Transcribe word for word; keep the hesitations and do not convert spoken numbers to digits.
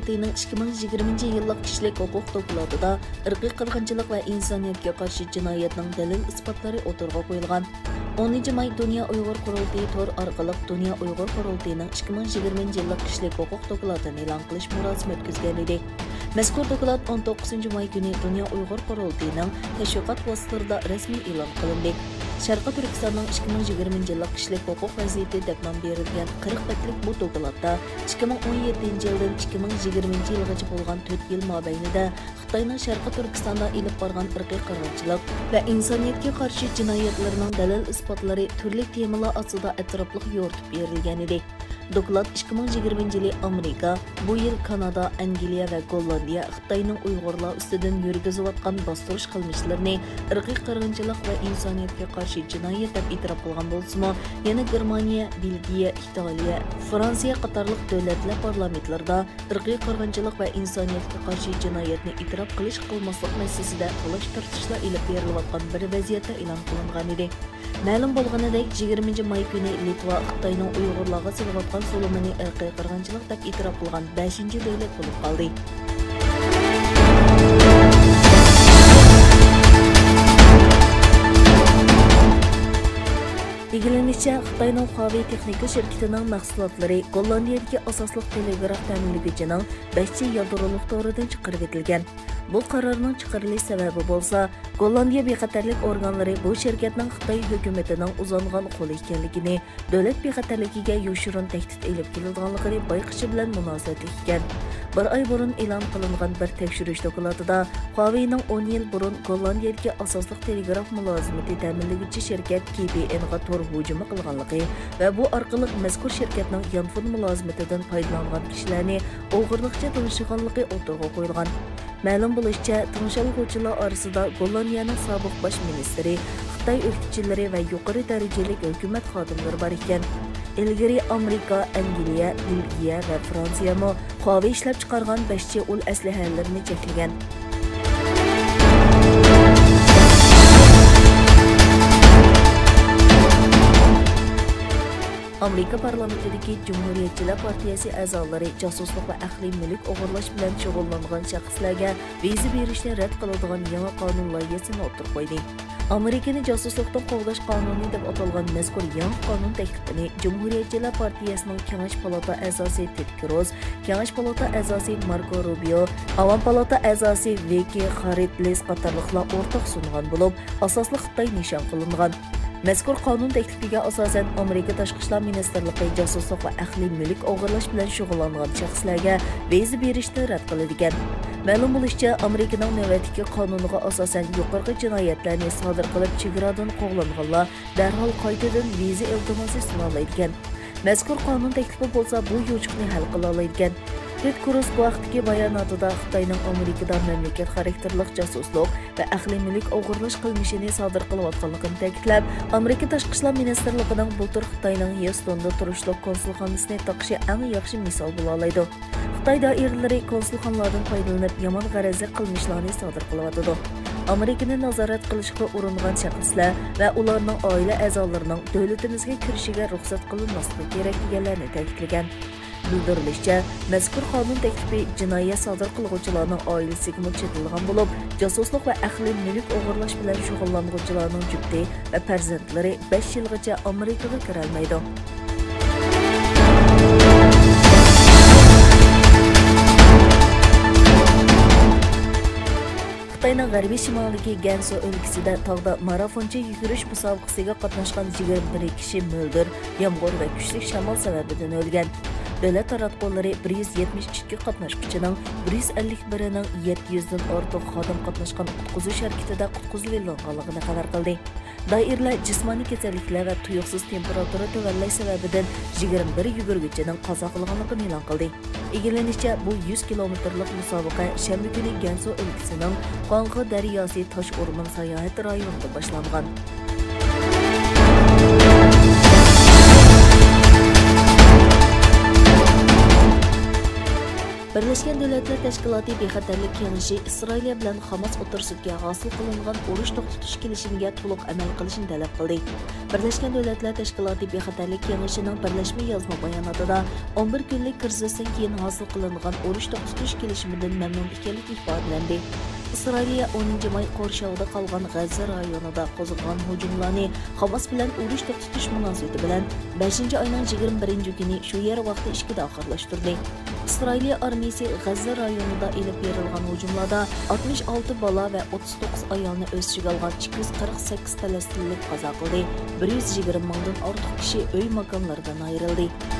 قۇرۇلتىيىنىڭ ئىككى مىڭ يىگىرمىنچى يىللىق كىشىلىك ھوقۇق دوكلاتىدا ئىرقىي قىرغىنچىلىق ۋە ئىنسانىيەتكە قارشى جىنايەتنىڭ دەلىل-ئىسپاتلىرى ئوتتۇرىغا قويۇلغان. ئونىنچى ماي دۇنيا ئۇيغۇر قۇرۇلتىيى تور ئارقىلىق دۇنيا ئۇيغۇر قۇرۇلتىيىنىڭ ئىككى مىڭ يىگىرمىنچى يىللىق كىشىلىك ھوقۇق دوكلاتىنى ئېلان قىلىش مۇراسىمى ئۆتكۈزگەن ئىدى. مەزكۇر دوكلات ئون توققۇزىنچى ماي كۈنى دۇنيا ئۇيغۇر قۇرۇلتىيىنىڭ تەشۋىقات ۋاسىتىلىرىدا رەسمىي ئېلان قىلىندى. شەرقىي تۈركىستاننىڭ ئىككى مىڭ يىگىرمىنچى يىللىق كىشىلىك ھوقۇق ۋەزىيىتى دەپ نام بېرىلگەن قىرىق بەتلىك بۇ دوكلاتتا ئىككى مىڭ ئون يەتتىنچى يىلدىن ئىككى مىڭ يىگىرمىنچى يىلغىچە بولغان تۆت يىل مابەينىدە خىتاينىڭ شەرقىي تۈركىستاندا ئېلىپ بارغان ئىرقىي قىرغىنچىلىق ۋە ئىنسانىيەتكە قارشى جىنايەتلىرىنىڭ دەلىل-ئىسپاتلىرى تۈرلۈك تېمىلار ئاستىدا ئەتراپلىق يورۇتۇپ بېرىلگەنىدى. دوكلات ئىككى مىڭ يىگىرمىنچى يىلى ئامېرىكا، بۇ يىل كانادا، ئەنگلىيە ۋە گوللاندىيە خىتاينىڭ ئۇيغۇرلار ئۈستىدىن يۈرگۈزۈۋاتقان باستۇرۇش قىلمىشلىرىنى ئىرقىي قىرغىنچىلىق ۋە ئىنسانىيەتكە قارشى جىنايەت دەپ ئېتىراپ قىلغان بولسىمۇ، يەنە گېرمانىيە، بېلگىيە، ئىتالىيە، فرانسىيە قاتارلىق دۆلەتلەر پارلامېنتلىرىدا ئىرقىي قىرغىنچىلىق ۋە ئىنسانىيەتكە قارشى جىنايەتنى ئېتىراپ قىلىش قىلماسلىق مەسىلىسىدە تالاش-تارتىشلار ئېلىپ بېرىلىۋاتقان بىر ۋەزىيەتتە ئېلان قىلىنغانىدى. مەلۇم بولغىنىدەك، يىگىرمىنچى ماي كۈنى لىتۋا خىتاينىڭ ئۇيغۇرلارغا سېلىۋاتقان زۇلۇمىنى ئىرقىي قىرغىنچىلىق دەپ ئېتىراپ قىلغان بەشىنچى دۆلەت بولۇپ قالدى. ئىگىلىنىشىچە، خىتاينىڭ خۇاۋېي تېخنىكا شىركىتىنىڭ مەھسۇلاتلىرى گوللاندىيەدىكى ئاساسلىق تېلېگراف تەمىنلىگۈچىنىڭ بەش جى يادرولۇق تورىدىن چىقىرىۋېتىلگەن. بۇ قارارنىڭ چىقىرىلىش سەۋەبى بولسا، گوللاندىيە بىخەتەرلىك ئورگانلىرى بۇ شىركەتنىڭ خىتاي ھۆكۈمىتىنىڭ ئۇزانغان قولى ئىكەنلىكىنى، دۆلەت بىخەتەرلىكىگە يوشۇرۇن تەھدىت ئېلىپ كېلىدىغانلىقىنى بايقىشى بىلەن مۇناسىۋەتلىك ئىكەن. بىر ئاي بۇرۇن ئېلان قىلىنغان بىر تەكشۈرۈش دوكلاتىدا خۇاۋېينىڭ ئون يىل بۇرۇن گوللاندىيەدىكى ئاساسلىق تېلېگراف مۇلازىمىتى تەمىنلىگۈچى شىركەت كېي بى ئېنغا تور ھۇجۇمى قىلغانلىقى ۋە بۇ ئارقىلىق مەزكۇر شىركەتنىڭ يانفون مۇلازىمىتىدىن پايدىلانغان كىشىلەرنى ئوغرىلىقچە تىڭشىغانلىقى ئوتتۇرىغا قويۇلغان. مەلۇم بولۇشىچە، تىڭشالغۇچىلار ئارىسىدا گوللاندىيەنىڭ سابىق باش مىنىستىرى، خىتاي ئۆكتىچىلىرى ۋە يۇقىرى دەرىجىلىك ھۆكۈمەت خادىملىرى بار ئىكەن. ئىلگىرى ئامېرىكا، ئەنگلىيە، بېلگىيە ۋە فرانسىيەمۇ خۇاۋېي ئىشلەپچىقارغان بەش جى ئۇل ئەسلىھەلىرىنى چەكلىگەن. ئامېرىكا پارلامېنتىدىكى جۇمھۇرىيەتچىلەر پارتىيەسى ئەزالىرى جاسۇسلۇق ۋە ئەقلىي مۈلۈك ئوغرىلاش بىلەن شۇغۇللانغان شەخسلەرگە ۋىزا بېرىشنى رەت قىلىدىغان يېڭى قانۇن لايىھەسىنى ئوتتۇرىغا قويدى. ئامېرىكىنى جاسۇسلۇقتىن قوغداش قانۇنى دەپ ئاتالغان مەزكۇر يېڭى قانۇن تەكلىپىنى جۇمھۇرىيەتچىلەر پارتىيەسىنىڭ كېڭەش پالاتا ئەزاسى تېد كروز، كېڭەش پالاتا ئەزاسى ماركو روبىيو، ئاۋام پالاتا ئەزاسى ۋىكى خارىد لىز قاتارلىقلار ئورتاق سۇنغان بولۇپ، ئاساسلىق خىتاي نىشان قىلىنغان. مەزكۇر قانۇن تەكلىپىگە ئاساسەن، ئامېرىكا تاشقى ئىشلار مىنىستىرلىقى جاسۇسلۇق ۋە ئەقلىي مۈلۈك ئوغرىلاش بىلەن شۇغۇللانغان شەخسلەرگە ۋىزا بېرىشنى رەت قىلىدىكەن. مەلۇم بولۇشىچە، ئامېرىكىنىڭ نۆۋەتتىكى قانۇنىغا ئاساسەن، يۇقىرىقى جىنايەتلەرنى سادىر قىلىپ، چېگرادىن قوغلانغانلار دەرھال قايتىدىن ۋىزا ئىلتىماسى سۇنالايدىكەن. مەزكۇر قانۇن تەكلىپى بولسا بۇ يوچۇقنى ھەل قىلالايدىكەن. تېد كروز بۇ ھەقتىكى باياناتىدا خىتاينىڭ ئامېرىكىدا مەملىكەت خاراكتېرلىق جاسۇسلۇق ۋە ئەقلىي مۈلۈك ئوغرىلاش قىلمىشىنى سادىر قىلىۋاتقانلىقىنى تەكىتلەپ، ئامېرىكا تاشقى ئىشلار مىنىستىرلىقىنىڭ بۇلتۇر خىتاينىڭ ھيۇستوندا تۇرۇشلۇق كونسۇلخانىسىنى تاقىشى ئەڭ ياخشى مىسال بولالايدۇ. خىتاي دائىرىلىرى كونسۇلخانىلاردىن پايدىلىنىپ، يامان غەرەزلىك قىلمىشلارنى سادىر قىلىۋاتىدۇ. ئامېرىكىنى نازارەت قىلىشقا ئۇرۇنغان شەخسلەر ۋە ئۇلارنىڭ ئائىلە ئەزالىرىنىڭ دۆلىتىمىزگە كىرىشىگە رۇخسەت قىلىنماسلىقى كېرەك، دېگەنلەرنى تەكىتلىگەن. بىلدۈرۈلۈشىچە، مەزكۇر قانۇن تەكلىپى جىنايەت سادىر قىلغۇچىلارنىڭ ئائىلىسىگىمۇ چېتىلغان بولۇپ، جاسۇسلۇق ۋە ئەقلىي مۈلۈك ئوغرىلاش بىلەن شۇغۇللانغۇچىلارنىڭ جۈپتى ۋە پەرزەنتلىرى بەش يىلغىچە ئامېرىكىغا كىرەلمەيدۇ. خىتاينىڭ غەربىي شىمالىدىكى گەنسۇ ئۆلكىسىدە تاغدا مارافونچە يۈگۈرۈش مۇسابىقىسىگە قاتناشقان يىگىرمە بىر كىشى مۆلدۈر، يامغۇر ۋە كۈچلۈك شامال سەۋەبىدىن ئۆلگەن. دۆلەت تاراتقۇلىرى بىر يۈز يەتمىش ئىككى قاتناشقۇچىنىڭ بىر يۈز ئەللىك بىرىنىڭ يەتتە يۈزدىن ئارتۇق خادىم قاتناشقان قۇتقۇزۇش ھەرىكىتىدە قۇتقۇزۇۋېلىنغانلىقىنى خەۋەر قىلدى. دائىرىلەر جىسمانىي كېسەللىكلەر ۋە تۇيۇقسىز تېمپېراتۇرا تۆۋەنلەش سەۋەبىدىن يىگىرمە بىر يۈگۈرگۈچىنىڭ قازا قىلغانلىقىنى ئېلان قىلدى. ئىگىلىنىشىچە، بۇ يۈز كىلومېتىرلىق مۇسابىقە شەنبە كۈنى گەنسۇ ئۆلكىسىنىڭ قاڭخې دەرياسى تاش ئورمان ساياھەت رايونىدا باشلانغان. بىرلەشكەن دۆلەتلەر تەشكىلاتى بىخەتەرلىك كېڭىشى ئىسرائىلىيە بىلەن خاماس ئوتتۇرىسىدىكى ھاسىل قىلىنغان ئۇرۇش توختىتىش كېلىشىمىگە تولۇق ئەمەل قىلىشنى تەلەپ قىلدى. بىرلەشكەن دۆلەتلەر تەشكىلاتى بىخەتەرلىك كېڭىشىنىڭ بىرلەشمە يازما باياناتىدا ئون بىر كۈنلۈك كىرىزىستىن كېيىن ھاسىل قىلىنغان ئۇرۇش توختىتىش كېلىشىمىدىن مەمنۇن ئىكەنلىكى ئىپادىلەندى. ئىسرائىلىيە ئونىنچى ماي قورشاۋىدا قالغان غەززە رايونىدا قوزغىغان ھۇجۇملارنى خاماس بىلەن ئۇرۇش توختىتىش مۇناسىۋىتى بىلەن بەشىنچى ئاينىڭ يىگىرمە بىرىنچى كۈنى شۇ يەر ۋاقتى ئىككىدە ئاخىرلاشتۇردى. ئىسرائىلىيە ئارمىيىسى غەززە رايونىدا ئېلىپ بېرىلغان ھۇجۇملاردا ئاتمىش ئالتە بالا ۋە ئوتتۇز توققۇز ئايالنى ئۆز ئىچىگە ئالغان ئىككى يۈز قىرىق سەككىز پەلەستىنلىك قازا قىلدى. بىر يۈز يىگىرمە مىڭدىن ئارتۇق كىشى ئۆي ماكانلىرىدىن ئايرىلدى.